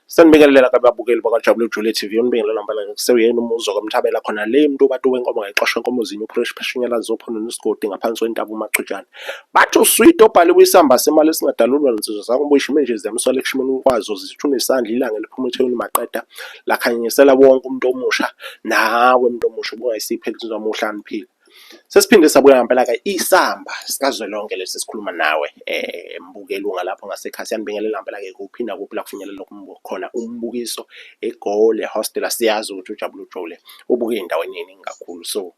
Sanibingelela ke ababukeli bakwaJabula Jule TV, unibingelela mpela kusewuyena umuzwa kwamthabela khona le mntu bantu wenkomo ngayixosha inkomo zinye uphresh pheshenyela zophono nesigodi ngaphansi kwentaba uMachutshana. Bathi uswidi obhaliwe isamba semali esingadalulwa nsizwa zakubuyishime nje ziyamswala ekushimeni kwazo zithi unesandla ilanga eliphuma eThekwini maqeda lakhanyisela wonke umuntu omusha nawe muntu omusha ubungayisiphi insizwa muhle aniphile. Sesiphinde sabuya ngempela-ke isamba sikazwelonke lesi sikhuluma nawe mbukeli ungalapho ngasekhaya. Siyanibingelela ngempela-ke kuphi nakuphi la kufinyelela khona umbukiso eGoli ehostela. Siyazi ukuthi uJabula Ujule ubuke ey'ndaweni ey'ningi kakhulu, so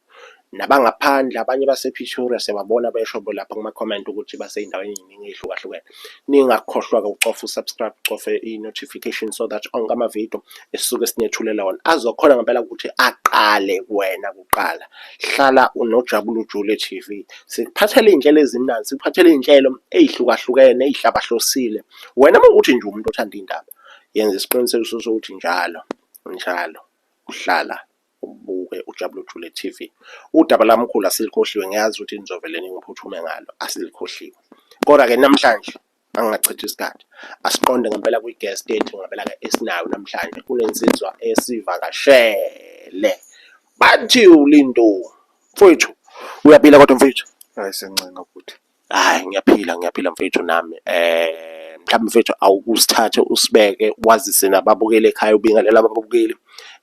nabangaphandle abanye basePretoria siyababona besho lapha kuma-comment ukuthi basey'ndaweni ey'ningi ey'hlukahlukene. Ningakhohlwa-ke ukucofa u-subscribe, ucofe i-notification so that onke amavidiyo esisuke sinethulela wona azokhona ngempela ukuthi aqale kuwena kuqala. Hlala unoJabula Ujule TV. Sikuphathela iy'nhlelo ezimnandi, sikuphathela iy'nhlelo ey'hlukahlukene, ey'hlabahlosile. Wena uma kuwukuthi nje uwumuntu othanda iy'ndaba, yenza isiqinisekiso sokuthi njalo njalo uhlala ubuke uJabula Ujule TV. Udaba lamkhulu asilikhohliwe, ngiyazi ukuthi nizovele ningiphuthume ngalo, asilikhohliwe. Kodwa-ke namhlanje angingachithi isikhathi, asiqonde ngempela kwi-guest yethu ngempela-ke esinayo namhlanje. Kunensizwa esivakashele, bathi uLinto. Mfowethu, uyaphila kodwa mfowethu? Hayi sencenga bhuti. Hhayi ngiyaphila ngiyaphila mfethu nami. Mhlawumbe mfethu awukusithathe usibeke wazise nababukeli ekhaya ubingelele ababukeli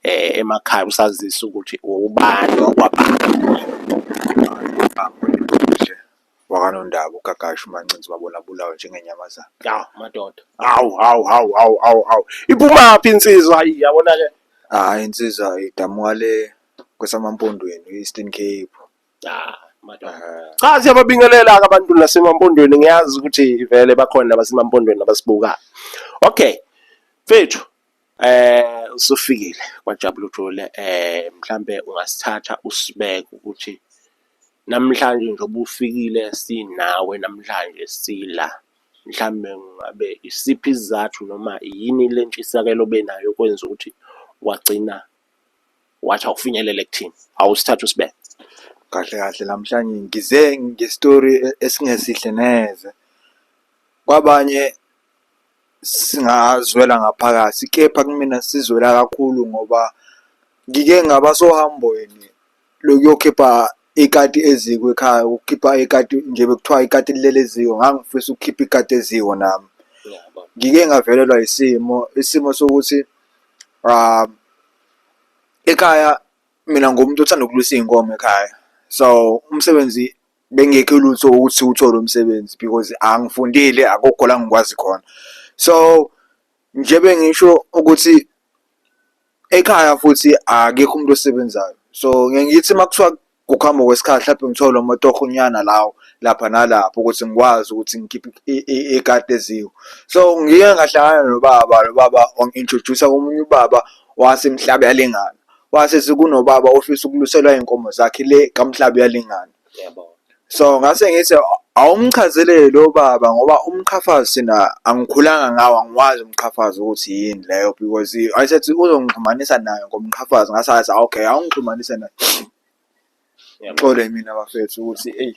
emakhaya usazise ukuthi ubani wakwabani. WakaNondaba uGagashe uMancinza ubabona abulawe njengenyamazane. Hawu madoda. Hawu hawu hawu hawu hawu hawu. Iphumaphi insizwa hayi yabona-ke. Hhayi insizwa idamuka le kwesamaMpondweni e-Eastern Cape. Ah, madoda. Cha siyababingelela-ke abantu nasemampondweni ngiyazi ukuthi vele bakhona nabasemampondweni abasibukayo. Okay. Mfethu usufikile kwaJabula Ujule mhlambe ungasithatha usibeke ukuthi namhlanje njengoba ufikile sinawe namhlanje sila mhlambe ngabe isiphi isizathu noma yini le ntshisakelo obenayo okwenza ukuthi wagcina wathi awufinyelele kuthini awusithathe usibeke. Kahle kahle namhlanje ngize ngestori esingesihle neze. Kwabanye singazwela ngaphakathi kepha kumina sizwela kakhulu ngoba ngike ngaba sohambweni lokuyokhipha ikati eziko ekhaya, ukukhipha ikati nje bekuthiwa ikati lilele eziko, ngangifisa ukukhipha ikati eziko nami. Ngike ngavelelwa isimo, isimo sokuthi ekhaya mina ngumuntu othanda ukulusa iy'nkomo ekhaya. So, umsebenzi bengekho lutho ukuthi siwuthole umsebenzi because angifundile akukho la ngikwazi khona. So, nje bengisho ukuthi ekhaya futhi akekho umuntu osebenzayo. So, ngiye ngithi uma kuthiwa ngokuhamba kwesikhathi hlampe ngithole amatohonyana lawo lapha nalapho ukuthi ngikwazi ukuthi ngikhiphe ikati eziko. So, ngike ngahlangana nobaba, lo baba wangi-introduce-a komunye ubaba waseMhlabuyalingana. Wase ethi kunobaba ofisa ukuluselwa iy'nkomo zakhe le kaMhlabuyalingana. So, ngase ngithi awumchazele lo baba ngoba umqhafazo thina angikhulanga ngawo, angiwazi umqhafazo ukuthi yini leyo because wayesethi uzongixhumanisa naye ngomqhafazo ngase ngathi okay, awungixhumanise naye. Xole mina bafethu ukuthi eyi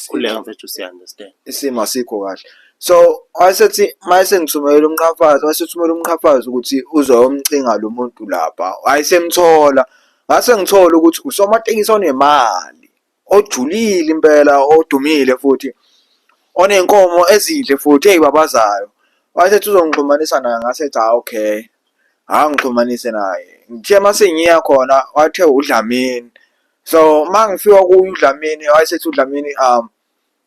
Khululeka mfethu siya-understand. Isimo asikho kahle. So wayesethi uma esengithumela umqhafazo, wayesethumela umqhafazo ukuthi uzoyomcinga lo muntu lapha, wayesemthola. Ngase ngithola ukuthi usomatekisi onemali, ojulile impela, odumile futhi, oney'nkomo ezinhle futhi ey'babazayo. Wayesethi uzongixhumanisa naye, ngase ngithi hhayi okay, angixhumanise naye. Ngithe uma sengiya khona wathe uDlamini. So uma ngifika kuye uDlamini wayesethi uDlamini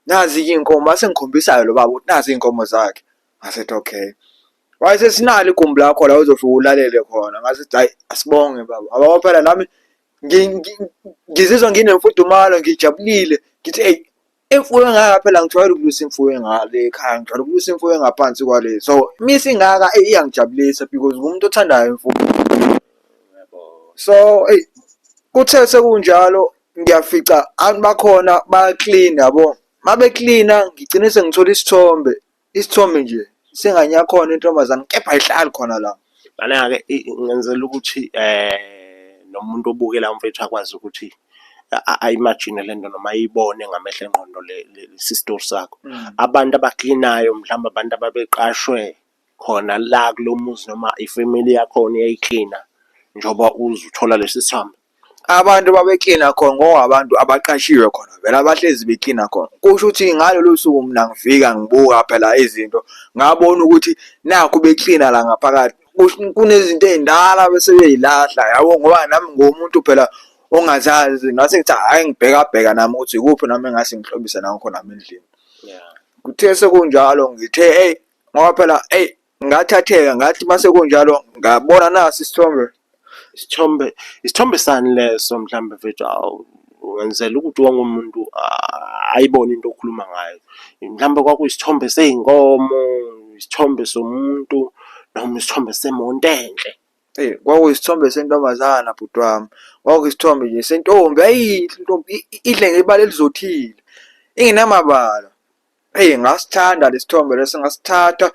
nazi-ke iy'nkomo wase engikhombisa-ke lo baba ukuthi nazi iy'nkomo zakhe. Ngasethi okay. Wayesethi nali igumbi lakho la uzofike ulalele khona. Ngasethi hhayi asibonge baba. Ngoba phela nami ngizizwa nginemfudumalo ngijabulile ngithi eyi imfuyo engaka phela ngijwayele ukulusa imfuyo engale ekhaya ngijwayele ukulusa imfuyo engaphansi kwale. So misi ingaka eyi iyangijabulisa because ngumuntu othandayo imfuyo. So eyi kuthe sekunjalo ngiyafica abantu bakhona bayaklina yabo. Uma beklina ngigcine sengithola isithombe, isithombe nje senganyakhona intombazane kepha ayihlali khona la. Lana-ke ngenzela ukuthi nomuntu obukela mfethu akwazi ukuthi a-imagine le nto noma ayibone ngamehlo engqondo lesi sitori sakho. Abantu abaklinayo mhlawumbe abantu ababeqashwe. Khona la kulo muzi noma ifemeli yakhona eyayiklina njengoba uze uthola lesi sithombe? Abantu babeklina khona ngoba abantu abaqashiwe khona vele abahlezi beklina khona. Kusho ukuthi ngalolo suku mina ngifika ngibuka phela izinto ngabona ukuthi nakhu beklina la ngaphakathi kunezinto ey'ndala bese bey'lahla yabo, ngoba nami ngiwumuntu phela ongazazi ngase ngithi hhayi ngibheka bheka nami ukuthi ikuphi nami engase ngihlobise nakho nami endlini. Kuthe sekunjalo ngithe eyi ngoba phela eyi ngathatheka ngathi mase kunjalo ngabona nasi isithombe. Isithombe, isithombe sani leso mhlambe mfethu awu wenzela ukuthi wonke umuntu ayibone into okhuluma ngayo. Mhlambe kwakuyisithombe sey'nkomo, isithombe somuntu noma isithombe semonto enhle. Eyi kwakuyisithombe sentombazana bhuti wami, kwakuyisithombe nje sentombi yayiyinhle intombi idle ngebala elizothile ingenamabala. Eyi ngasithanda le sithombe lesi ngasithatha.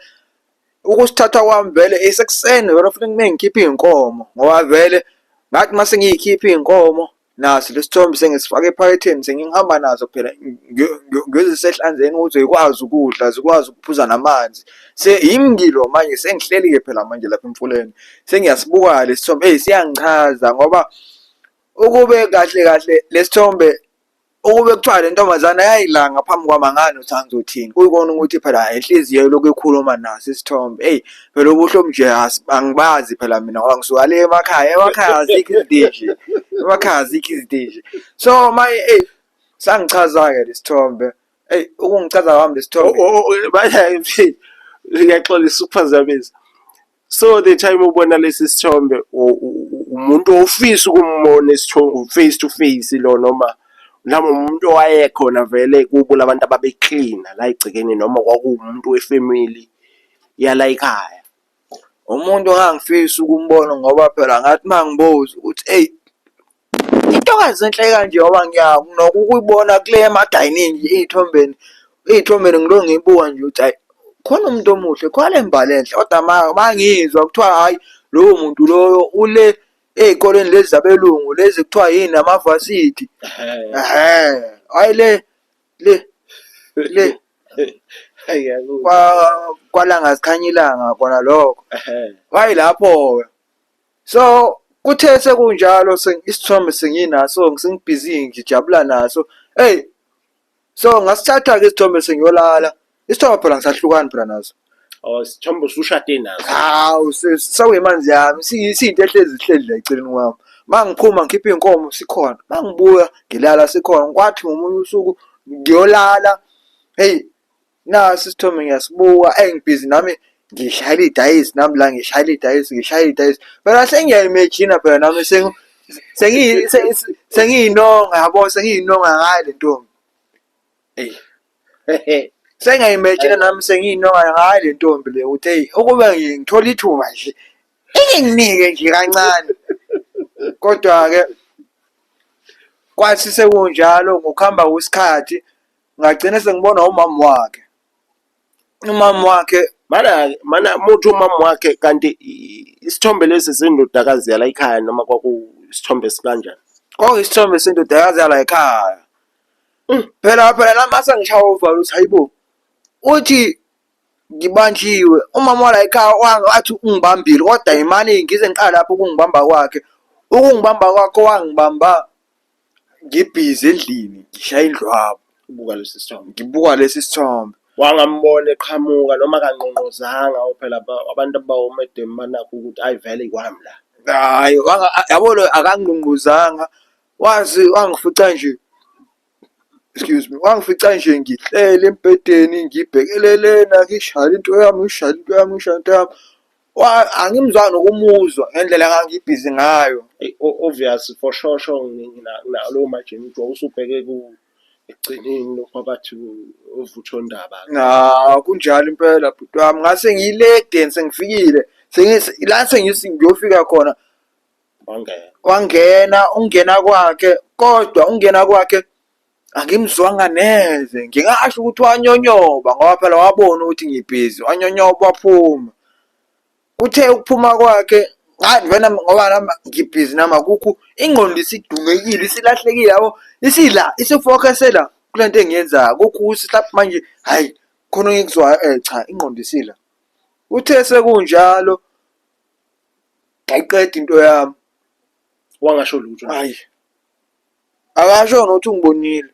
Ukusithatha kwami vele isekuseni vele futhi kumele ngikhiphe iy'nkomo ngoba vele ngathi uma sengiyikhipha iy'nkomo naso le sithombe sengisifaka ephaketheni sengihamba nazo phela ngiyozisa ehlanzeni ukuze zikwazi ukudla zikwazi ukuphuza namanzi. Yimi ngilo manje sengihleli-ke phela manje lapha emfuleni sengiyasibuka le sithombe eyi siyangichaza ngoba ukube kahle kahle le sithombe Ukube kuthiwa le ntombazane yayila ngaphambi kwami angani ukuthi angizothini. Kuyikona ukuthi phela inhliziyo elokhu ikhuluma naso isithombe. Eyi phela ubuhle obunje angibazi phela mina ngoba ngisuka le emakhaya, emakhaya azikho izinto ey'nje, emakhaya azikho izinto ey'nje. So maye eyi sangichaza-ke le sithombe. Eyi ukungichaza kwami le sithombe. Manje ngiyaxolisa ukuphazamisa. So the time ubona lesi sithombe umuntu ofisa ukumbona isithombe face to face lo noma mhlawumbe umuntu owayekhona vele kubo labantu ababeklina la egcekeni noma kwakuwumuntu wefamily yala ekhaya. Umuntu engangifisa ukumbona ngoba phela ngathi uma ngibuza ukuthi eyi intokazi enhle kanje ngoba nokukuyibona kule emadayiningi ey'thombeni, ey'thombeni ngilokhu ngiyibuka nje ukuthi hhayi khona umuntu omuhle, khona le mbali enhle kodwa uma ngizwa kuthiwa hhayi lowo muntu loyo ule ey'koleni lezi zabelungu lezi kuthiwa yini amavasithi, ehhe, hhayi le le le kwalanga zikhanya ilanga kona lokho, hhayi lapho-ke. So kuthe sekunjalo isithombe senginaso sengibhizi ngijabula naso eyi so ngasithatha-ke isithombe sengiyolala isithombe phela ngisahlukani phela naso. Oh, isithombe usushade naso. Hawu sewuyimanzi yami siyinto ehlezi ihleli la eceleni kwami. Uma ngiphuma ngikhipha iy'nkomo sikhona, uma ngibuya ngilala sikhona. Kwathi ngomunye usuku ngiyolala, hheyi Nasi isithombe ngiyasibuka, eyi ngibhizi nami ngishayela idayisi nami la ngishayela idayisi, ngishayela idayisi. Phela sengiyayi-imagine-a phela nami sengiyinonga yabo, sengiyinonga ngayo le ntombi. Eyi sengiyayi-imagine-a nami sengiyinonga ngayo le ntombi le ukuthi eyi ukube ngithola ithuba nje inginike nje kancane. Kodwa-ke kwathi sekunjalo ngokuhamba kwesikhathi ngagcina sengibona umama wakhe umama wakhe. Mana mana muthi umama wakhe kanti isithombe lesi sendodakazi yala ekhaya noma kwaku isithombe sikanjani? Kwakuyisithombe sendodakazi yala ekhaya. Phela phela nami mase ngishaya uvalo ukuthi hayibo uthi ngibanjiwe umama wala ekhaya wathi ungibambile kodwa imali ngize ngiqale lapho ukungibamba kwakhe ukungibamba kwakhe wangibamba ngibhizi endlini ngishaya indlwabu. Ubuka lesi sithombe. Ngibuka lesi sithombe. Wangambona eqhamuka noma kangqongqozanga phela abantu abawomedemu banakho ukuthi ayi vele ikwami la. Hhayi yabo lo akangqongqozanga wazi wangifica nje excuse me wangifica nje ngihleli embhedeni ngibhekele lena ngishayela into yami ngishayela into yami ngishayela into yami. Angimzwanga nokumuzwa ngendlela engangibhizi ngayo. Obvious for sure sure nalowo majini ukuthi wawusubheke ekugcineni lokhu abathi uvuthondaba. Ha kunjalo impela bhuti wami ngase ngiyile ekudeni sengifikile la sengithi ngiyofika khona wangena wangena ungena kwakhe kodwa ungena kwakhe angimzwanga neze ngingasho ukuthi wanyonyoba ngoba phela wabona ukuthi ngibhizi wanyonyoba waphuma kuthe ukuphuma kwakhe ngathi vena ngoba nami ngibhizi nami akukho ingqondo isidungekile isilahlekile yabo isila isifocuse la kule nto engiyenzayo akukho ukuthi mhlawumbe manje hhayi khona engikuzwayo cha ingqondo isila. Kuthe sekunjalo ngayiqeda into yami. Wangasho lutho. Hayi. Akasho nokuthi ungibonile.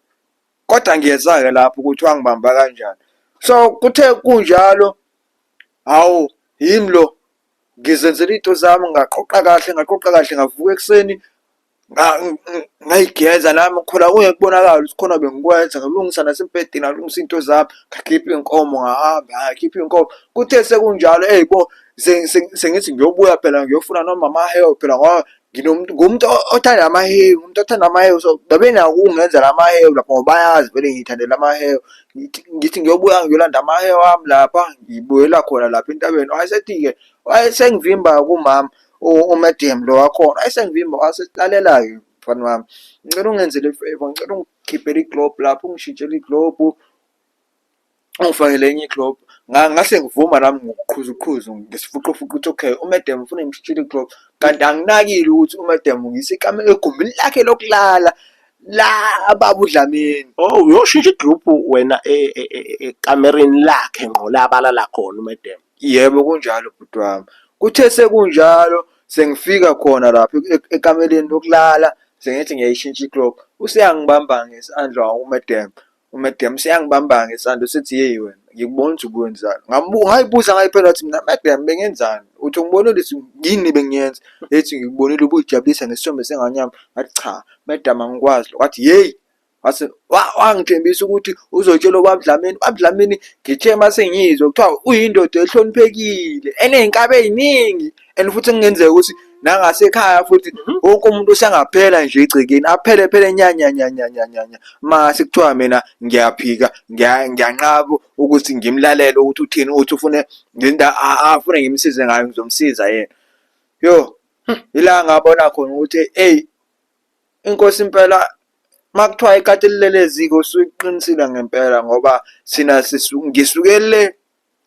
Kodwa ngiyeza-ke lapho ukuthi wangibamba kanjani. So kuthe kunjalo, hawu yimi lo ngizenzela iy'nto zami ngaqoqa kahle ngaqoqa kahle ngavuka ekuseni ngayigeza nami khona kungeke kubonakale ukuthi khona bengikwenza ngalungisa nasembhedeni ngalungisa iy'nto zami ngakhipha iy'nkomo ngahamba ngakhipha iy'nkomo. Kuthe sekunjalo eyi bo sengithi ngiyobuya phela ngiyofuna noma amahewu phela ngoba nginomuntu ngumuntu othanda amahewu umuntu othanda amahewu so babenako ukungenzela amahewu lapho ngoba bayazi vele ngiyithandela amahewu. Ngithi ngiyobuya ngiyolanda amahewu ami lapha ngibuyela khona lapha entabeni. Wayesethi-ke wayesengivimba-ke umama u-madam lo wakhona wayesengivimba wasethi lalela-ke mfana wami, ngicela ungenzele i-favour, ngicela ungikhiphele i-globe lapho ungishintshele i-globe ungifakele enye i-globe. Ngase ngivuma nami ngokuqhuzuqhuzu ngesifuqufuqu ukuthi okay u-madam ufuna ngimshintshele i-globe, kanti anginakile ukuthi u-madam ungiyisa egumbini lakhe lokulala la baba uDlamini. Oh, uyoshintsha i-globe wena ekamereni lakhe ngqo la abalala khona u-madam. Yebo kunjalo bhuti wami. Kuthe sekunjalo sengifika khona lapha ekameleni lokulala sengithi ngiyayishintsha i-globe, useyangibamba ngesandla u-madam. U-madam useyangibamba ngesandla usethi yeyi wena ngikubona ukuthi ubuwenzani. Ngayibuza ngayiphendula ngathi mina madam bengenzani? Uthi ungibonile ukuthi yini bengiyenza? Ethi ngikubonile ubuyijabulisa ngesithombe sengane yami. Ngathi cha madam angikwazi lokho. Wathi yeyi Wase wangithembisa ukuthi uzotshela ubaba Dlamini, ubaba Dlamini ngithe uma sengiyizwa kuthiwa uyindoda ehloniphekile eney'nkabi ey'ningi and futhi kungenzeka ukuthi nangasekhaya futhi wonke umuntu usengaphela nje egcekeni aphele phele nya nya nya nya nya nya nya mase kuthiwa mina ngiyaphika ngiyanqaba ukuthi ngimlalele ukuthi uthini uthi ufune ngento afune ngimsize ngayo ngizomsiza yena. Yo, ila ngabona khona ukuthi eyi inkosi impela makuthiwa ikati lilele eziko usuke iqinisile ngempela ngoba thina ngisuke le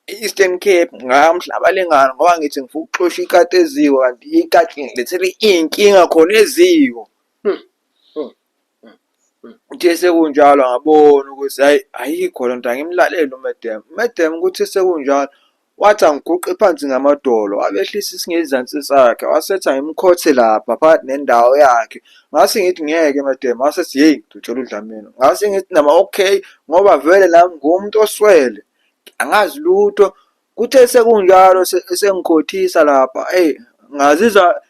e-Eastern Cape ngaya ngoba ngithi ngifuna ukuxosha ikati eziko kanti ikati ngilethele iy'nkinga khona eziko. Kuthe sekunjalo ngabona ukuthi hhayi ayikho le nto angimlaleli u-madam. U-madam kuthe sekunjalo wathi angiguqe phansi ngamadolo wabehlisa isingezansi sakhe wasethi angimkhothe lapha phakathi nendawo yakhe. Ngase ngithi ngeke madam, wasethi hheyi ngizotshela uDlamini. Ngase ngithi nama okay ngoba vele nami ngumuntu oswele angazi lutho. Kuthe sekunjalo esengikhothisa lapha eyi ngazizwa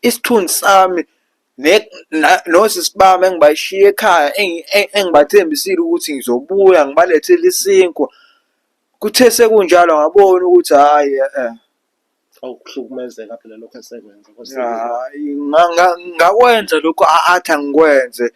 isithunzi sami nosisi bami engibashiye ekhaya engibathembisile ukuthi ngizobuya ngibalethele isinkwa. Kuthe sekunjalo ngabona ukuthi hhayi e-e. Awukuhlukumezeka phela lokho esekwenza. Hhayi ngakwenza lokhu athi angikwenze.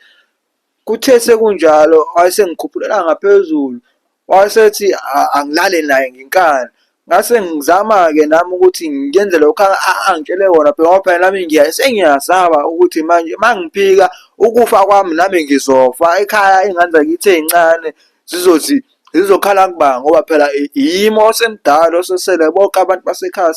Kuthe sekunjalo wayesengikhuphulela ngaphezulu, wayesethi angilale naye ngenkani. Ngase ngizama-ke nami ukuthi ngenze lokhu angitshele kona phela ngoba phela nami sengiyasaba ukuthi manje uma ngiphika ukufa kwami nami ngizofa ekhaya iy'ngane zakithi ey'ncane zizothi zizokhala kuba ngoba phela yimi osemdala osesele bonke abantu basekhaya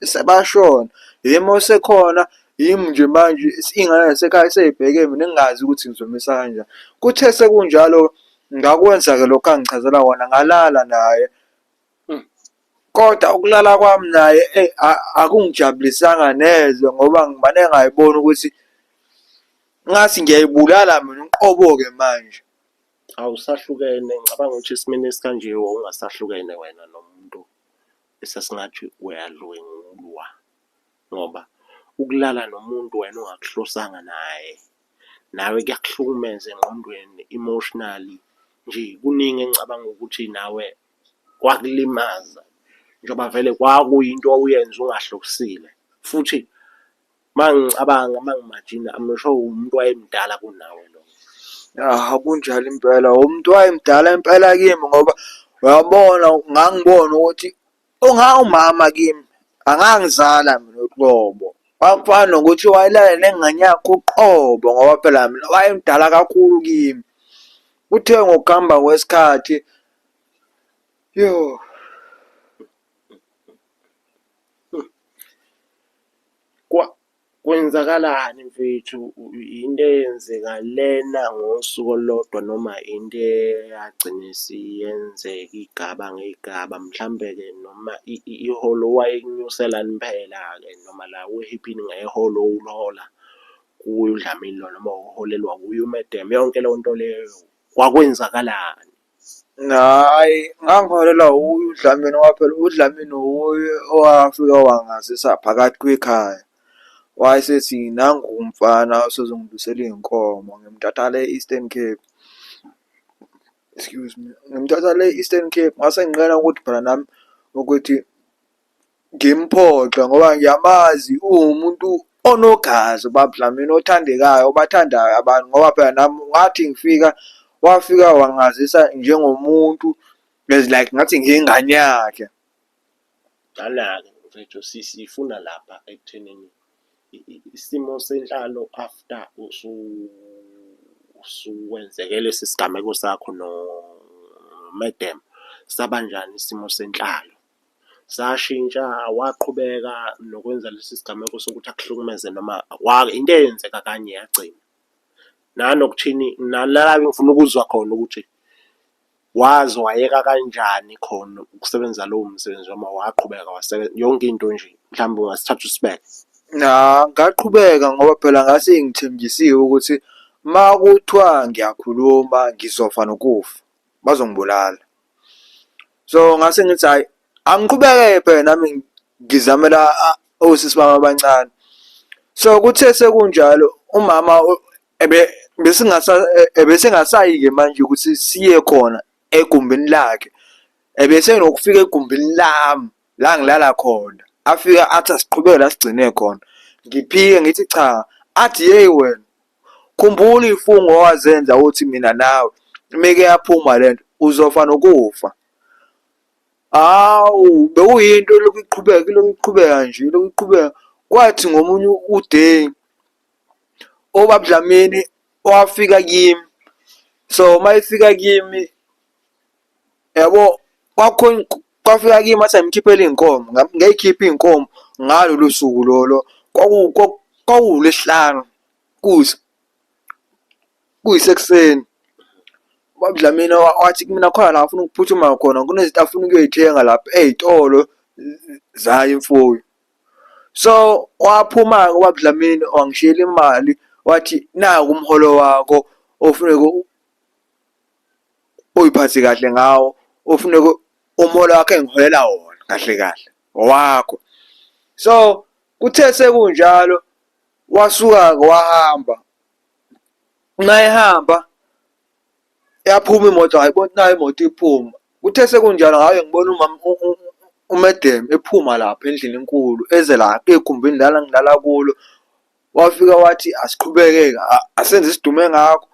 sebashona, yimi osekhona yimi nje manje iy'ngane zasekhaya sey'bheke mina engingazi ukuthi ngizomisa kanjani. Kuthe sekunjalo ngakwenza-ke lokhu angichazela kona ngalala naye. Kodwa ukulala kwami naye eyi akungijabulisanga neze ngoba ngimane ngayibona ukuthi ngathi ngiyayibulala mina uqobo-ke manje. Awusahlukene ngicabanga ukuthi esimeni esikanje wawungasahlukene wena nomuntu esesingathi uyadlwengulwa ngoba ukulala nomuntu wena ongakuhlosanga naye, nawe kuyakuhlukumeza engqondweni emotionally nje kuningi engicabanga ukuthi nawe kwakulimaza njengoba vele kwakuyinto owawuyenza ungahlosile futhi Uma ngicabanga, uma ngimajina I'm sure umuntu owayemdala kunawe lo. Ya kunjalo impela, umuntu owayemdala impela kimi ngoba uyabona ngangibona ukuthi ungawumama kimi, angangizala mina uqobo. Kwakufana nokuthi wayelala nengane yakhe uqobo ngoba phela mina wayemdala kakhulu kimi. Kuthe ngokuhamba kwesikhathi, yoh. Kwenzakalani mfethu, into eyenzeka lena ngosuku olulodwa noma into eyagcina isiyenzeka iy'gaba ngey'gaba? Mhlambe-ke noma iholo wayekunyuselani phela-ke noma la wehiphini ngeholo owawulihola kuye uDlamini lo noma wawuholelwa wuye u-madam, yonke leyo nto leyo, kwakwenzakalani? Hhayi, ngangiholelwa wuye uDlamini ngoba phela uDlamini wuye owafika wangazisa phakathi kwekhaya. Wayesethi nangu umfana osezongilusela iy'nkomo ngimthatha le e-Eastern Cape. Excuse me, ngimthatha le e-Eastern Cape ngase nginqena ukuthi phela nami ukuthi ngimphoxe ngoba ngiyamazi uwumuntu onogazi ubaba Dlamini othandekayo obathandayo abantu ngoba phela nami ngathi ngifika wafika wangazisa njengomuntu as like ngathi ngiyingane yakhe. Qala-ke mfethu sifuna lapha ekuthenini isimo senhlalo after usuwenzeke lesi sigameko sakho no-madam, sabanjani isimo senhlalo? Sashintsha waqhubeka nokwenza lesi sigameko sokuthi akuhlukumeze noma into eyenzeka kanye yagcina? Nanokuthini nala engifuna ukuzwa khona ukuthi waze wayeka kanjani khona ukusebenza lowo msebenzi noma waqhubeka wasebenza yonke into nje mhlawumbe ungasithatha usibeke. Ngaqhubeka ngoba phela ngase ngithenjisiwe ukuthi uma kuthiwa ngiyakhuluma ngizofa nokufa, bazongibulala. So ngase ngithi hhayi angiqhubeke phela nami ngizamela osisi bami abancane. So kuthe sekunjalo umama ebesingasayi-ke manje ukuthi siye khona egumbini lakhe, ebesenokufika egumbini lami la ngilala khona afike athi asiqhubeke la sigcine khona. Ngiphike ngithi cha, athi yeyi wena Khumbula iy'fungo owazenza uthi mina nawe meke yaphuma lento uzofa nokufa. Hawu bekuyinto elokhu iqhubeka ilokhu iqhubeka nje ilokhu iqhubeka. Kwathi ngomunye uday ubaba Dlamini wafika kimi, so uma efika kimi yabo kwakhona kwafika kimi wathi angimkhiphele iy'nkomo ngay'khipha iy'nkomo ngalolo suku lolo kwakuwuLwesihlanu. Kuyisekuseni. Ubaba uDlamini wathi kumina khona la afuna ukuphuthuma khona kunezinto afuna ukuyoyithenga lapha ey'tolo zayo imfuyo. So, waphuma-ke ubaba uDlamini wangishiyela imali wathi naku umholo wakho ofuneka uy'phathe kahle ngawo, ofuneka umholo wakho engiholela wona kahle kahle owakho. So, kuthe sekunjalo Wasuka-ke wahamba, uma ehamba yaphuma imoto ngayibona nayi imoto iphuma. Kuthe sekunjalo ngabe ngibona umama u-madam ephuma lapha endlini enkulu eze la egumbini lana engilala kulo. Wafika wathi asiqhubeke-ke asenze isidume ngakho.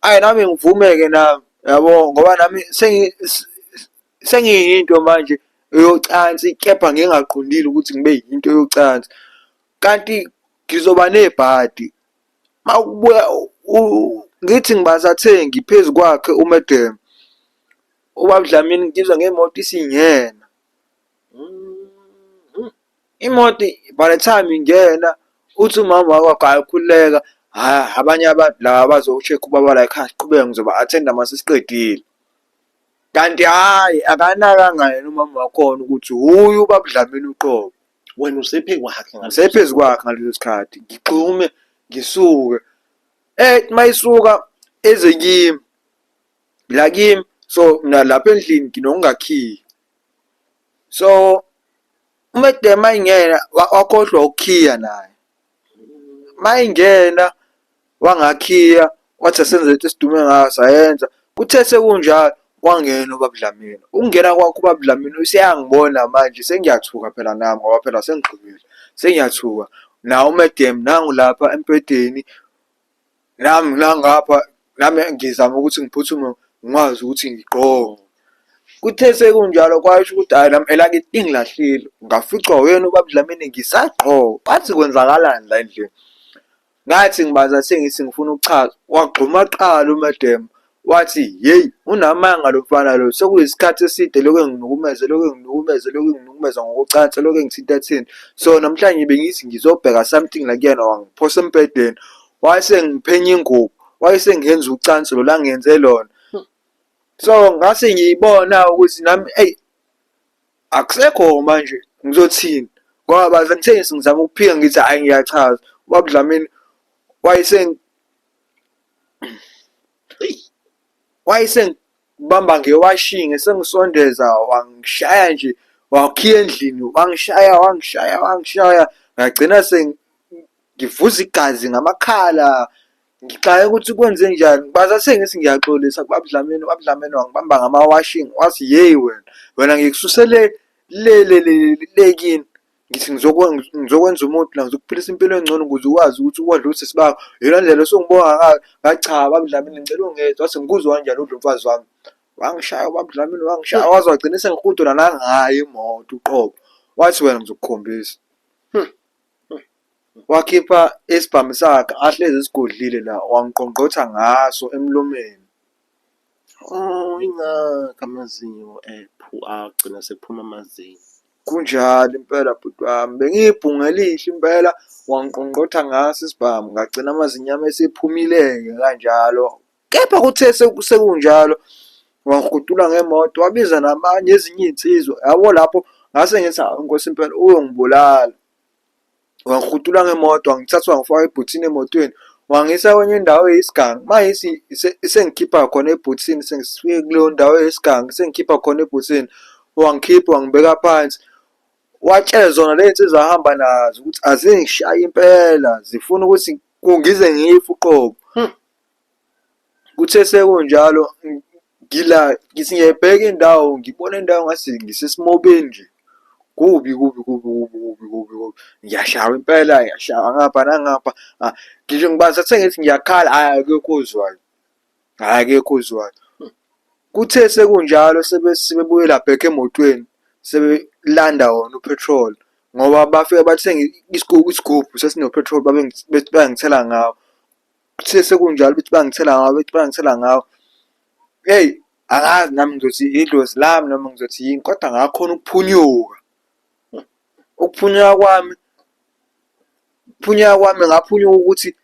Ayi nami ngivume-ke nami yabo ngoba nami sengiyinto manje eyocansi kepha ngingaqondile ukuthi ngibe yinto yocansi. Kanti ngizoba nebhadi uma kubuya ngithi ngibasathe ngiphezu kwakhe u-madam, ubaba Dlamini ngizwa ngemoto isingena. Imoto by the time ingena uthi umama wakwakhe hhayi khululeka, hhayi abanye abantu laba bazo-check-a ubaba la ekhaya siqhubeke ngizoba-attend-a uma sesiqedile. Kanti hhayi akanakanga yena umama wakhona ukuthi wuye ubaba uDlamini uqobo. Wena usephezu kwakhe ngaleso Ngisephezu kwakhe ngaleso sikhathi ngigxume ngisuke mayisuka eze kimi la kimi so mina lapha endlini nginokungakhiyi so umedema mayingena wakhohlwa ukukhiya naye mayingena wangakhiya wathi asenze lento esidume ngayo sayenza. Kuthe sekunjalo wangena ubaba Dlamini. Ukungena kwakhe ubaba Dlamini useyangibona manje sengiyathuka phela nami ngoba phela sengigxumile sengiyathuka. Nawu u-madam nangu lapha embhedeni nami nangapha nami ngizama ukuthi ngiphuthume ngikwazi ukuthi ngigqoke. Kuthe sekunjalo kwasho ukuthi hhayi nami elakithi lingilahlile ngaficwa uyena ubaba Dlamini ngisagqoka. Bathi kwenzakalani la endlini? Ngathi ngibaza sengithi ngifuna ukuchaza, wagxuma kuqala u-madam. Wathi, yeyi unamanga lo mfana lo, sekuyisikhathi eside lokhu enginukumeza, lokhu enginukumeza, lokhu enginukumeza ngokocansi, lokhu engithinta thinta. So namhlanje bengithi ngizobheka something la kuyena, wangiphosa embhedeni, wayesengiphenya ingubo, wayesengenza ucansi lo langenze lona. So ngase ngiyibona ukuthi nami eyi akusekho manje ngizothini ngoba baze ngithe ngizama ukuphika ngithi hhayi ngiyachaza. Ubaba uDlamini wayesengibamba ngewashingi esengisondeza wangishaya nje wakhiya endlini wangishaya wangishaya wangishaya ngagcina sengivuza igazi ngamakhala ngixake ukuthi kwenze njani baza sengithi ngiyaxolisa kubaba Dlamini. Ubaba Dlamini wangibamba ngama-washing wathi yeyi wena wena ngikususele le le le le kini ngithi ngizokwenza umuntu la ngizokuphilisa impilo engcono ukuze ukwazi ukuthi ukondle usisi bakho iyona ndlela osungibonga ngayo. Ngathi cha baba Dlamini ngicela ungezwa. Wathi ngikuzwa kanjani udla umfazi wami? Wangishaya ubaba Dlamini wangishaya waze wagcina esengihudula nangayo imoto uqobo. Wathi wena ngizokukhombisa. Wakhipha isibhamu sakhe ahlezi esigodlile la wangiqongqotha ngaso emlomeni. Oh, ingakho amazinyo ephu agcina sekuphuma amazinyo. Kunjalo impela bhuti wami, bengiyibhungu elihle impela wangiqongqotha ngaso isibhamu ngagcina amazinyo ami esephumile-ke kanjalo. Kepha kuthe sekunjalo wangihudula ngemoto wabiza namanye ezinye iy'nsizwa yabo lapho ngase ngithi hawu Nkosi impela uyongibulala. Wangihudula ngemoto wangithatha wangifaka ebhuthini emotweni wangisa kwenye indawo eyisigangi. Manje isengikhipha khona ebhuthini sengifike kuleyo ndawo eyisigangi isengikhipha khona ebhuthini wangikhipha wangibeka phansi. Watshela zona ley'nsizwa ahamba nazo ukuthi azingishaye impela zifuna ukuthi ngize ngife uqobo. Kuthe sekunjalo ngila ngithi ngiyayibheka indawo ngibona indawo ngathi ngisesimobeni nje. Kubi kubi kubi kubi kubi kubi kubi. Ngiyashawa impela ngiyashawa ngapha nangapha. Ngisho ngibathathe sengithi ngiyakhala hhayi akekho ozwayo, hhayi akekho ozwayo. Kuthe sekunjalo sebebuyela back emotweni sebelanda wona u-petrol ngoba bafike bathenge isigubhu sesino-petrol babe bethi bayangithela ngawo. Kuthe sekunjalo bethi bangithela ngawo, bethi bangithela ngawo. Eyi, angazi nami ngizothi idlozi lami noma ngizothi yini kodwa ngakhona ukuphunyuka. Ukuphunyuka kwami, ukuphunyuka kwami ngaphunyuka ukuthi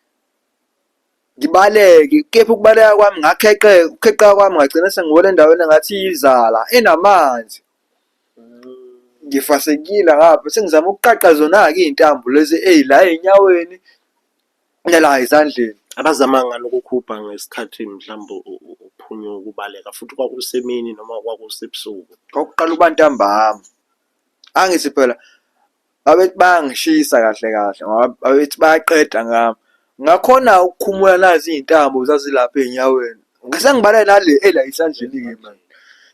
ngibaleke, kepha ukubaleka kwami ngakheqeka, ukukheqeka kwami ngagcina sengiwela endaweni engathi iyizala enamanzi. Ngifasekile ngapha sengizama ukuqaqa zona-ke iy'ntambo lezi ey'la ey'nyaweni nala ezandleni. Abazamanga ngani ukukhupha ngesikhathi mhlawumbe uphunyuka ubaleka futhi kwakusemini noma kwakusebusuku? Kwakuqala ukuba ntambama. Angithi phela babethi bayangishisa kahle kahle ngoba babethi bayaqeda ngami. Ngakhona ukukhumula nazi iy'ntambo zazilapha ey'nyaweni. Ngisengibale nale ela esandleni-ke manje.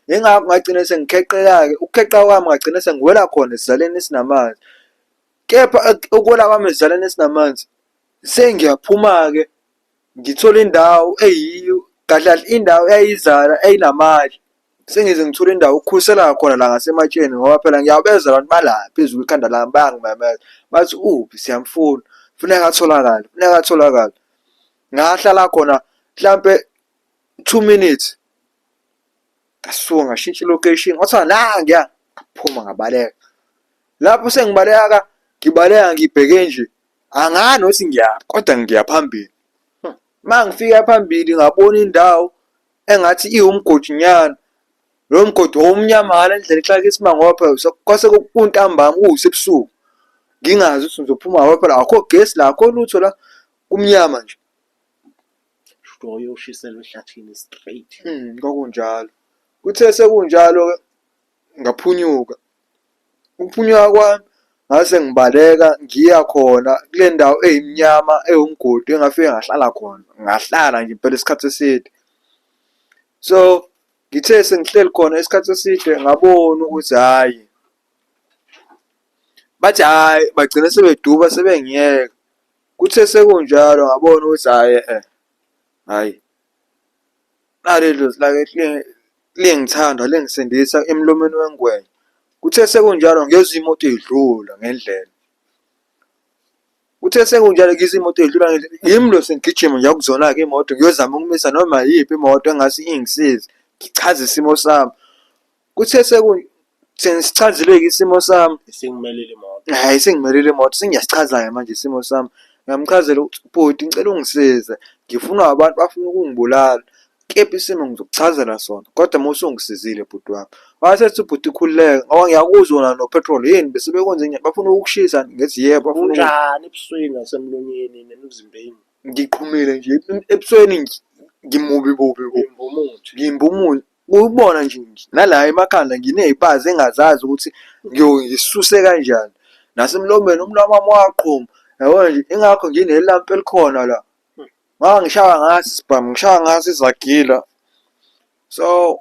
Yingakho ngagcina sengikheqeka-ke, ukukheqa kwami ngagcina sengiwela khona esizaleni esinamanzi. Kepha ukuwela kwami esizaleni esinamanzi sengiyaphuma-ke ngithola indawo eyiyo kahle kahle indawo eyayizala eyayinamatshe. Sengize ngithole indawo okukhulisela khona la ngasematsheni ngoba phela ngiyabezwa abantu bala phezu kwekhanda lami bayangimemeza bathi uphi siyamfuna, funeka atholakale, funeka atholakale. Ngahlala khona mhlampe 2 minutes ngasuka ngashintsha i-location kwathiwa nanguya ngaphuma ngabaleka. Lapho sengibaleka ngibaleka ngibheke nje angazi nokuthi ngiyaphi kodwa ngiya phambili. Uma ngifika phambili ngabona indawo engathi iwumgodinyana. Lowo mgodi wawumnyama ngale ndlela exake isimanga ngoba phela kwase kuntambama kuwusebusuku. Ngingazi ukuthi ngizophuma ngoba phela akukho gesi la, akukho lutho la, kumnyama nje. Shuthi wawuyoshiselwa ehlathini straight. Kwakunjalo. Kuthe sekunjalo-ke ngaphunyuka. Ukuphunyuka kwami ngase ngibaleka ngiya khona kule ndawo eyimnyama ewumgodi engafike ngahlala khona, ngahlala nje impela isikhathi eside. So, ngithe sengihleli khona isikhathi eside ngabona ukuthi hhayi, bathi hhayi bagcina sebeduba sebengiyeka. Kuthe sekunjalo ngabona ukuthi hhayi hhayi nali idlozi lake lingithanda lingisindisa emlomeni wengwenya. Kuthe sekunjalo ngezwa imoto idlula ngendlela. Kuthe sekunjalo ngizwa imoto idlula yimi lo sengigijima ngiya kuzona-ke imoto ngiyozama ukumisa noma yiphi imoto engase ingisize, ngichaze isimo sami. Kuthe sengisichazile-ke isimo sami. Isikumelile imoto. Hhayi isingimelile imoto, sengiyasichaza-ke manje isimo sami. Ngamchazela ukuthi bhuti ngicela ungisize, ngifunwa abantu bafuna ukungibulala, kepha isimo ngizokuchazela sona kodwa uma usungisizile bhuti wami. Wasethi ubhuti khululeka ngoba ngiyakuzwa wena no-petrol yini bese bekwenze njani bafuna ukukushisa ngithi yebo bafuna Kunjani ebusweni nasemlonyeni nemzimbeni? Ngiqhumile nje ebusweni ngimubi bubi bubi. Ngimbumuthi. Ukubona nje nala emakhanda nginey'pazi engingazazi ukuthi ngisuse kanjani. Nasemlomeni umlomo wami waqhuma, yabona nje ingakho nginelampu elikhona la. Ngangishaya ngaso isibhamu, ngishaya ngaso izagila. So,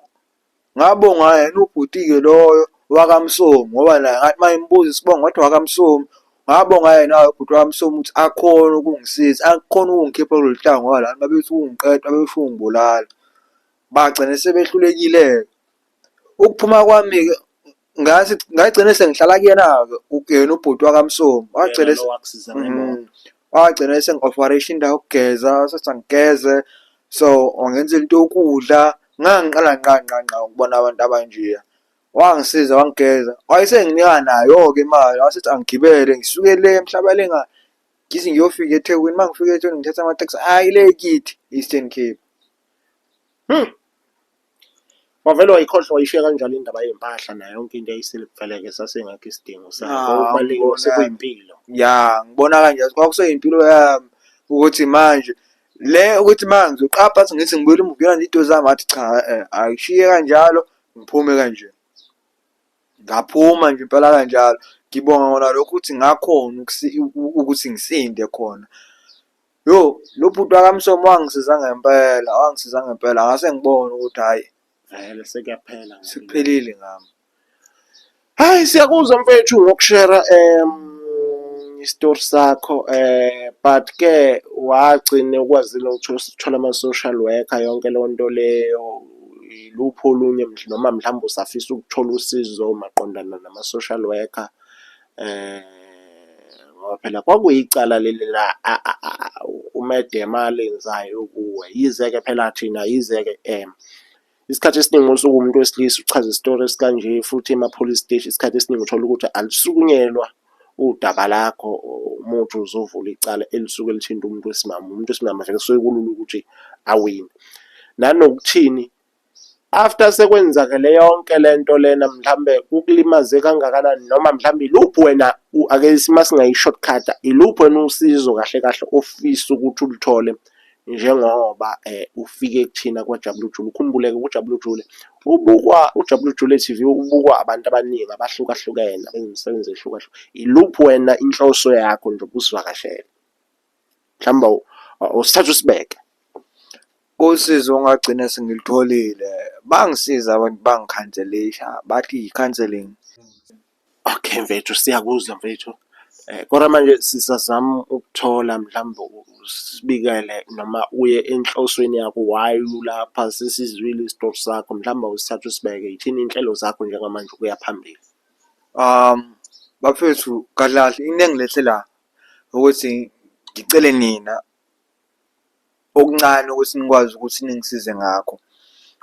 ngabonga yena ubhuti-ke loyo wakaMsomi ngoba naye ngathi uma ngimbuza isibongo wathi wakaMsomi. Ngabonga yena-ke ubhuti wakaMsomi ukuthi akhone ukungisiza, akhone ukungikhipha kulolu hlangu ngoba la babethi ukungiqeda, babefuna ukungibulala. Bagcine sebehlulekile-ke. Ukuphuma kwami-ke ngathi ngagcine sengihlala kuyena-ke yena ubhuti wakaMsomi wagcine Yena lo wakusiza ngemoto. Wagcina esengi-ofarisha indawo yokugeza wasethi angigeze so wangenzela into yokudla. Ngangiqala ngqa ngqa ngqa ukubona abantu abanjeya. Wangisiza wangigeza wayesenginika nayo-ke imali wasethi angigibele ngisuke le eMhlabalengane ngize ngiyofika eThekwini. Uma ngifika eThekwini ngithathe amatekisi ayi le kithi e-Eastern Cape. Wavele wayikhohlwa wayishiya kanjalo indaba yey'mpahla nayo yonke into eyayisele vele-ke sasingekho isidingo sayo. Ah, Okubalulekile ngibona. sekuyimpilo. Ya, ngibona kanjalo kwakuseyimpilo yami ukuthi manje le ukuthi manje ngizoqapha athi ngithi ngibuyele emuva ngiyolanda iy'nto zami ngathi cha ayishiye kanjalo ngiphume kanje. Ngaphuma nje impela kanjalo. Ngibonga kona lokho ukuthi ngakhona ukuthi ngisinde khona. Yo, lo bhuti wakaMsomi wangisiza ngempela, wangisiza ngempela ngase ngibona ukuthi hhayi Vele sekuyaphela ngempilo. sekuphelile ngami. Hayi siyakuzwa mfethu ngokushera isitori sakho but ke wagcina ukwazile ukuthi uthole ama-social worker yonke leyo nto leyo iluphi olunye noma mhlawumbe usafisa ukuthola usizo maqondana nama-social worker Ngoba phela kwakuyicala leli la uMedema alenzayo kuwe. Yize-ke phela thina yize-ke isikhathi esiningi uma usuke uwumuntu wesilisa uchaza isitori esikanje futhi ema-police steshi isikhathi esiningi uthola ukuthi alisukunyelwa udaba lakho uma uthi uzovula icala elisuke lithinta umuntu wesimame. Umuntu wesimame vele kusuke kulula ukuthi awine. Nanokuthini After sekwenzakele yonke lento lena mhlambe kukulimaze kangakanani noma mhlambe iluphi wena ake masingayi-shortcut-a, iluphi wena usizo kahle kahle ofisa ukuthi uluthole njengoba ufike kuthina kwaJabulujule. Ukhumbule-ke uJabulujule ubukwa, uJabulujule TV ubukwa abantu abaningi abahlukahlukene abenza imisebenzi ehlukahlukene. Iluphi wena inhloso yakho nje ubusivakashele? Mhlawumbe awusithathe usibeke. Usizo ongagcina sengilutholile, bangisiza abantu bangikhanselisha, bathi i-counselling. Okay mfethu, siyakuzwa mfethu. Kodwa manje sisazama ukuthola mhlawumbe usibikele noma uye enhlosweni yakho why ulapha sesizwile isitori sakho mhlawumbe awusithathe usibeke yithini iy'nhlelo zakho njengamanje ukuya phambili? Bafethu kahle kahle into engilethe la ukuthi ngicele nina okuncane ukuthi nikwazi ukuthi ningisize ngakho,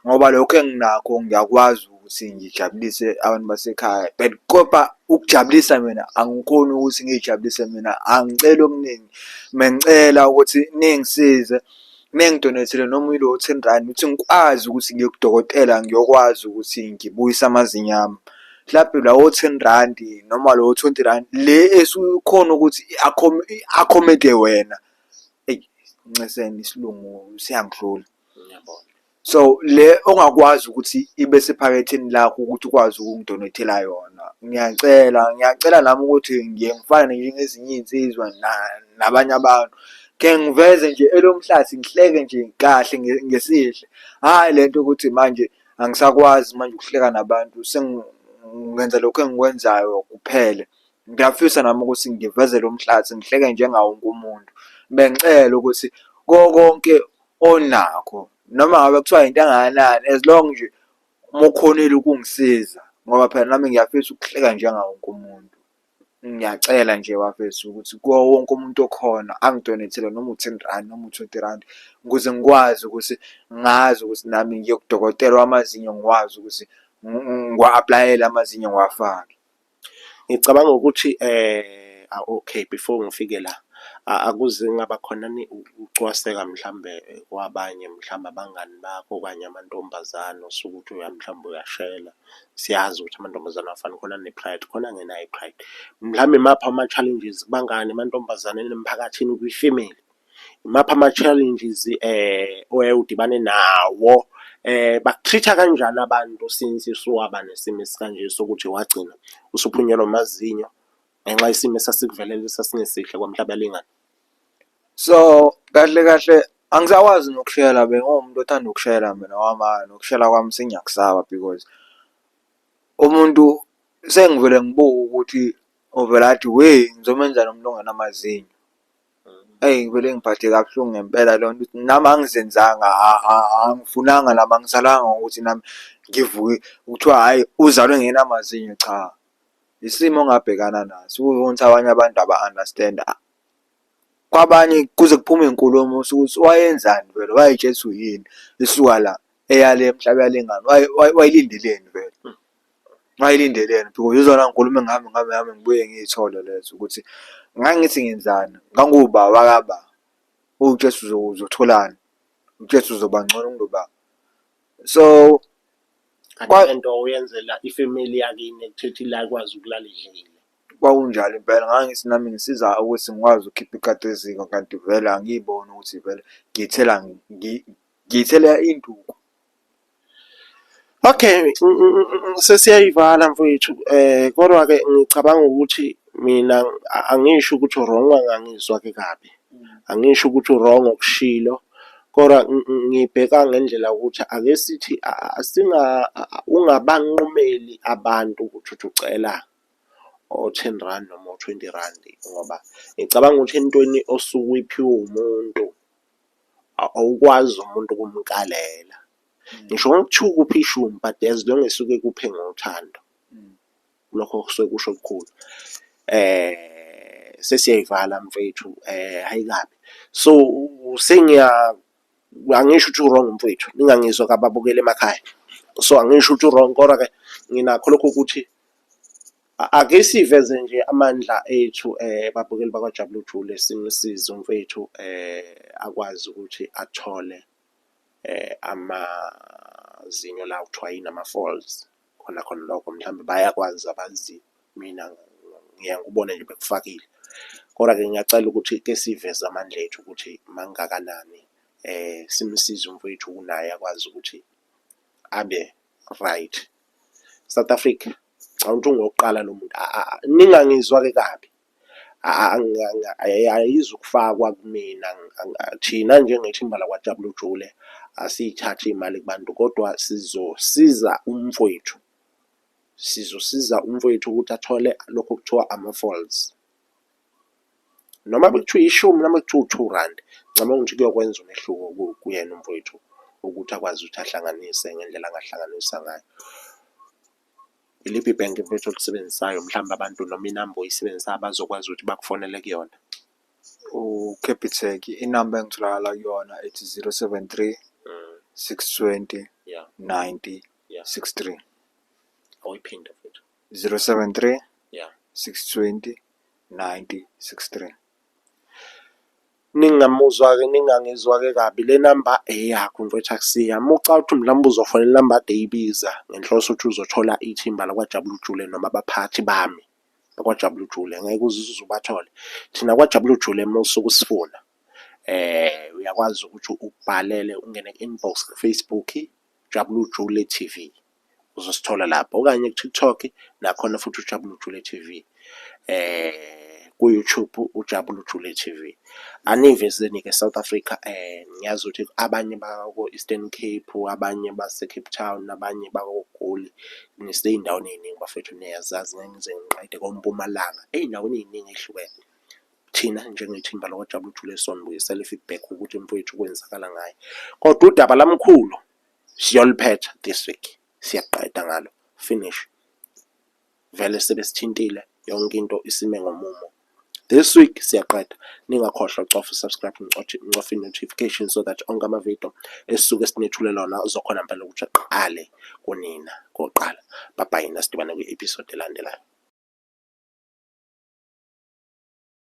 ngoba lokhu enginakho ngiyakwazi ukuthi ngijabulise abantu basekhaya but kodwa ukujabulisa mina angikhoni ukuthi ngiy'jabulise mina, angiceli okuningi. Bengicela ukuthi ningisize ningi-donate-ele noma ilo ten rand ukuthi ngikwazi ukuthi ngiye kudokotela ngiyokwazi ukuthi ngibuyise amazinyo ami. Mhlampe lawo ten randi noma lowo 20 rand le esuke ikhona ukuthi i-accommodate wena. Eyi, nceseni isilungu siyangihlula. Ngiyabona. So le ongakwazi ukuthi ibe sephaketheni lakho ukuthi ukwazi ukungidonethela yona. Ngiyacela, ngiyacela nami ukuthi ngiye ngifane njengezinye iy'nsizwa nabanye abantu. Ke ngiveze nje elomhlathi ngihleke nje kahle ngesihle. Hhayi le nto ukuthi manje angisakwazi manje ukuhleka nabantu sengenza lokhu engikwenzayo kuphele. Ngiyafisa nami ukuthi ngiveze lo mhlathi ngihleke njengawo wonke umuntu. Bengicela ukuthi kuko konke onakho noma ngabe kuthiwa into engakanani as long nje uma ukhonile ukungisiza ngoba phela nami ngiyafisa ukuhleka njengawo wonke umuntu. Ngiyacela nje bafethu ukuthi kuwo wonke umuntu okhona angi-donate-ele noma u-ten rand noma u-20 rand, ukuze ngikwazi ukuthi ngazi ukuthi nami ngiye kudokotela wamazinyo ngikwazi ukuthi ngiwa-apply-ele amazinyo ngiwafake. Ngicabanga ukuthi okay, before ngifike la, akuze kungaba khona ukucwaseka mhlambe kwabanye mhlawumbe abangani bakho okanye amantombazane osuke uthi mhlawumbe uyashela. Siyazi ukuthi amantombazane awafani, khona ane-pride, khona angenayo i-pride. Mhlawumbe imaphi ama-challenges kubangani, emantombazaneni, emphakathini, kwi-family? Imaphi ama-challenges oyaye udibane nawo? Baku-treat-a kanjani abantu since usuwaba nesimo esikanje sokuthi wagcina usuphunyelwa amazinyo ngenxa yesimo esasikuvelele esasingesihle kwaMhlabuyalingana? So, kahle kahle angisakwazi nokushela bengiwumuntu othanda ukushela mina okwamanje nokushela kwami sengiyakusaba because umuntu sengivele ngibuke ukuthi uvele athi, weh ngizomenzani umuntu ongenamazinyo. Eyi ngivele ngiphatheke kabuhlungu ngempela leyo nto ukuthi nami angizenzanga angifunanga nami angisalanga ngokuthi nami ngivuke kuthiwa hhayi uzalwe engenamazinyo, cha. Isimo ongabhekana naso ukuthi abanye abantu aba-understand. Kwabanye kuze kuphume iy'nkulumo ukuthi wayenzani vele wayey'tshela ukuthi uyini esuka la eya le eMhlabuyalingana wayelindeleni vele. Ngayilindeleni because izona nkulumo engihambe ngihambe ngihambe ngibuye ngiy'thole lezo ukuthi ngangithi ngenzani, nganguba wakaba, uwuJesu uzotholani, uJesu uzoba ngcono kunoba. So Kanti lento uyenzela ifamily yakini ekutheni la ikwazi ukulala idlile. Kwakunjalo impela, ngangithi nami ngisiza ukuthi ngikwazi ukukhipha ikati eziko kanti vele angiyiboni ukuthi vele ngiyithela ngiyithela induku. Okay, sesiyayivala mfowethu, kodwa-ke ngicabanga ukuthi mina angisho ukuthi u-wrong, ungangizwa-ke kabi. Angisho ukuthi u-wrong okushilo, kodwa ngibheka ngendlela yokuthi ake sithi ungabanqumeli abantu ukuthi uthi ucela o-ten rand noma o-20 rand ngoba ngicabanga ukuthi entweni osuke uyiphiwe umuntu awukwazi umuntu ukumkalela. Ngisho ngokuthiwa ukuphi ishumi but as long as usuke ekuphe ngothando, lokho kusuke kusho okukhulu. Sesiyayivala mfethu, hhayi kabi. So, sengiya angisho ukuthi u-wrong mfethu, ningangizwa kabi babukeli emakhaya. So, angisho ukuthi u-wrong kodwa-ke nginakho lokhu ukuthi ake siveze nje amandla ethu babukeli bakwaJabulujule simsize umfethu akwazi ukuthi athole amazinyo la okuthiwa yini ama-falls khona khona lokho mhlawumbe bayakwazi abaziyo, mina ngiye ngikubone nje bekufakile. Kodwa-ke ngiyacela ukuthi ke siveze amandla ethu ukuthi mangakanani simsize umfowethu naye akwazi ukuthi abe right. South Africa, ngicabanga ukuthi ungowokuqala lo muntu ningangizwa-ke kabi. Ayizukufakwa kumina. Thina njengethimba lakwaJabulujule asiyithathi iy'mali kubantu kodwa sizosiza umfwethu, sizosiza umfwethu ukuthi athole lokhu okuthiwa ama-falls. Noma bekuthiwa ishumi noma kuthiwa u-two rand, ngicabanga ukuthi kuyokwenza umehluko kuyena umfowethu ukuthi akwazi ukuthi ahlanganise ngendlela angahlanganisa ngayo. Iliphi ibhenki mfethu olisebenzisayo mhlawumbe abantu noma inamba oyisebenzisayo abazokwazi ukuthi bakufonele kuyona? U-Capitec, inamba engitholakala kuyona ethi 073 620 90 63. Awuyiphinde mfethu. 073 620 90 63. Ningamuzwa-ke ningangizwa-ke kabi le namba eyakho mfowethu akusiyami. Uma ucabanga ukuthi mhlawumbe uzofonela inamba ade eyibiza ngenhloso ukuthi uzothola ithimba lakwaJabulujule noma abaphathi bami bakwaJabulujule ngeke uze uze ubathole. Thina kwaJabulujule uma usuke usifuna uyakwazi ukuthi ubhalele ungene ku-inbox ku-Facebook Jabulujule TV. Uzosithola lapho okanye ku-TikTok nakhona futhi uJabulujule TV. Ku-YouTube uJabulujule TV. Anivezeni-ke South Africa ngiyazi ukuthi abanye bako-Eastern Cape, abanye base-Cape Town, abanye bakoGoli nisey'ndaweni ey'ningi bafowethu niyazazi ngeke ngize ngiqede koMpumalanga, ey'ndaweni ey'ningi ey'hlukene. Thina njengethimba lakwaJabulujule sonibuyisela i-feedback ukuthi mfowethu kwenzakala ngaye. Kodwa udaba lamkhulu siyoluphetha this week, siyaqeda ngalo finish. Vele sebesithintile Yonke into isime ngomumo. This week siyaqeda. Ningakhohlwa ucofa u-subscribe, nicofe i-notification so that onke amavidiyo esisuke sinethulela wona azokhona mpela ukuthi aqale kunina koqala. Bye bye, nasidibane kwi-episode elandelayo.